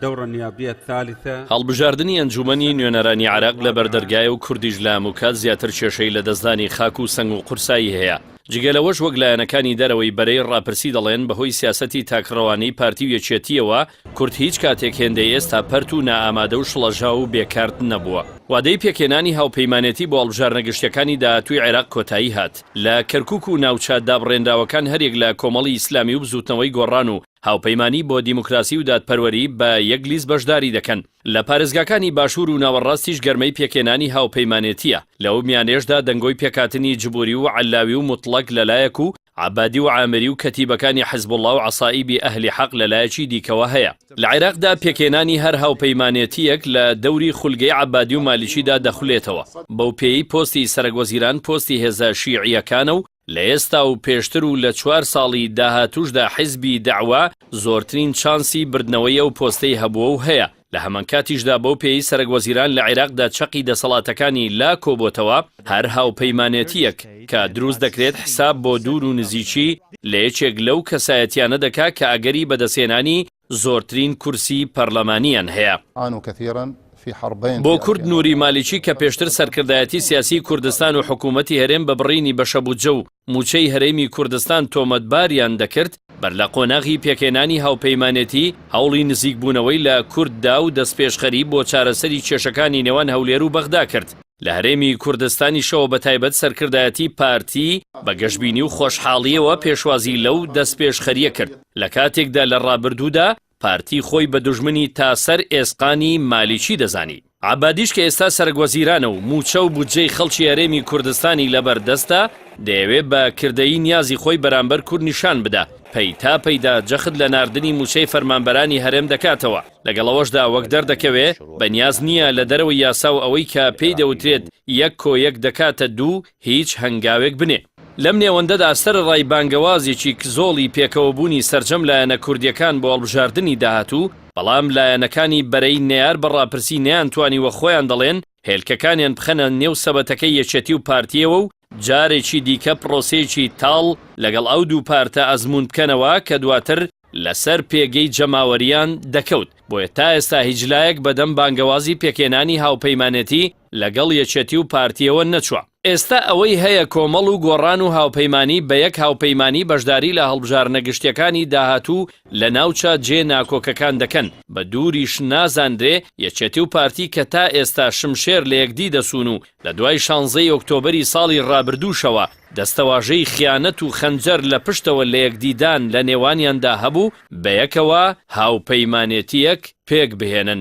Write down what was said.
الدورة النيابية الثالثة. هەڵبژاردنی ئەنجوومەنی نوێنەرانی عێراق لە بەردەرگایە و کوردیش لە هەمووکات زیاتر کێشەی لەدەستدانی خاک و سەنگ و قورسایی هەیە. جگە لەوەش وەک لایەنەکانی دەرەوەی بەرەی ڕاپرسی دەڵێن بەهۆی سیاسەتی تاکڕەوانەی پارتی و یەکێتییەوە کورد هیچ کاتێک هێندەی ئێستا پەرت و نائامادە و شڵەژاو و بێ کارت نەبووە. وادەی پێکهێنانی هاوپەیمانێتی بۆ هەڵبژاردنە گشتیەکانی داهاتووی عێراق کۆتایی هات. لە کەرکوک و ناوچە دابڕێنراوەکان هەریەک لە کۆمەڵی ئیسلامی و بزووتنەوەی گۆڕان و هاوپەیمانی بۆ دیموکراسی و دادپەروەری بە یەک لیست بەشداری دەکەن. لە پارێزگاکانی باشوور و ناوەڕاستیش گەرمەی پێکهێنانی هاوپەیمانێتییە. لەو میانەیەشدا دەنگۆی پێکهاتنی جبوری و عەلاوی و موتڵەگ لە لایەک و عەبادی و عامری و کەتیبەکانی حزبوڵڵا و عەسائیبی ئەهلی حەق لە لایەکی دیکەوە هەیە. لە عێراقدا پێکهێنانی هەر هاوپەیمانێتییەک لە دەوری خولگەی عەبادی و مالیکیدا دەخولێتەوە، بەو پێیەی پۆستی سەرەکوەزیران پۆستی هێزە شیعییەکانە و لە ئێستا و پێشتر و لە چوار ساڵی داهاتووشدا حیزبی دەعوە زۆرترین چانسی بردنەوەی ئەو پۆستەی هەبووە و هەیە، لە هەمانکاتیشدا بەو پێیەی سەرەکوەزیران لە عێراقدا چەقی دەسەڵاتەکانی لا کۆبۆتەوە، هەر هاوپەیمانێتییەک کە دروست دەکرێت حساب بۆ دوور و نزیکی لە یەکێک لەو کەسایەتیانە دەکا کە ئەگەری بەدەستهێنانی زۆرترین کورسی پەرلەمانیان هەیە. بۆ کورد نوری مالیکی کە پێشتر سەرکردایەتی سیاسی کوردستان و حکوومەتی هەرێم بە بڕینی بەشە بودجە و مووچەی هەرێمی کوردستان تۆمەتباریان دەکرد، بەر لە قۆناغی پێکهێنانی هاوپەیمانێتی هەوڵی نزیکبوونەوەی لە کورد دا و دەستپێشخەری بۆ چارەسەری کێشەکانی نێوان هەولێر و بەغدا کرد. لە هەرێمی کوردستانیشەوە بەتایبەت سەرکردایەتی پارتی بە گەشبینی و خۆشحاڵییەوە پێشوازی لەو دەستپێشخەرییە کرد، لە کاتێکدا لە ڕابردوودا پارتی خۆی بە دوژمنی تا سەر ئێسقانی مالیکی دەزانی. عەبادیش کە ئێستا سەرەکوەزیرانە و مووچە و بودجەی خەڵکی هەرێمی کوردستانی لەبەر دەستە، دەیەوێ بە کردەیی نیازی خۆی بەرامبەر کورد نیشان بدا، پەیتا پەیدا جەخت لە ناردنی مووچەی فەرمانبەرانی هەرێم دەکاتەوە. لەگەڵ ئەوەشدا وەک دەردەکەوێ بە نیاز نییە لە دەرەوەی یاسا و ئەوەی کە پێی دەوترێت یەک کۆ یەک دەکاتە دوو هیچ هەنگاوێک بنێ. لەم نێوەندەدا سەرەڕای بانگەوازێکی کزۆڵی پێکەوەبوونی سەرجەم لایەنە کوردییەکان بۆ هەڵبژاردنی داهاتوو، بەڵام لایەنەکانی بەرەی نەیار بە ڕاپرسی نەیانتوانیوە خۆیان دەڵێن هێلکەکانیان بخەنە نێو سەبەتەکەی یەکێتی و پارتییەوە و جارێکی دیکە پڕۆسەیەکی تاڵ لەگەڵ ئەو دوو پارتە ئەزموون بکەنەوە کە دواتر لەسەر پێگەی جەماوەرییان دەکەوت، بۆیە تا ئێستا هیچ لایەک بەدەم بانگەوازی پێکهێنانی هاوپەیمانێتی لەگەڵ یەکێتی و پارتییەوە نەچووە. ئێستا ئەوەی هەیە کۆمەڵ و گۆڕان و هاوپەیمانی بە یەک هاوپەیمانی بەشداری لە هەڵبژاردنە گشتیەکانی داهاتوو لە ناوچە جێ ناکۆکەکان دەکەن، بە دووریش نازانرێ یەکێتی و پارتی کە تا ئێستا شمشێر لە یەکدی دەسوون و لە دوای شانزەی ئۆکتۆبەری ساڵی ڕابردووشەوە دەستەواژەی خیانەت و خەنجەر لە پشتەوە لە یەکدیدان لە نێوانیاندا هەبوو، بەیەکەوە هاوپەیمانێتییەک پێک بهێنن.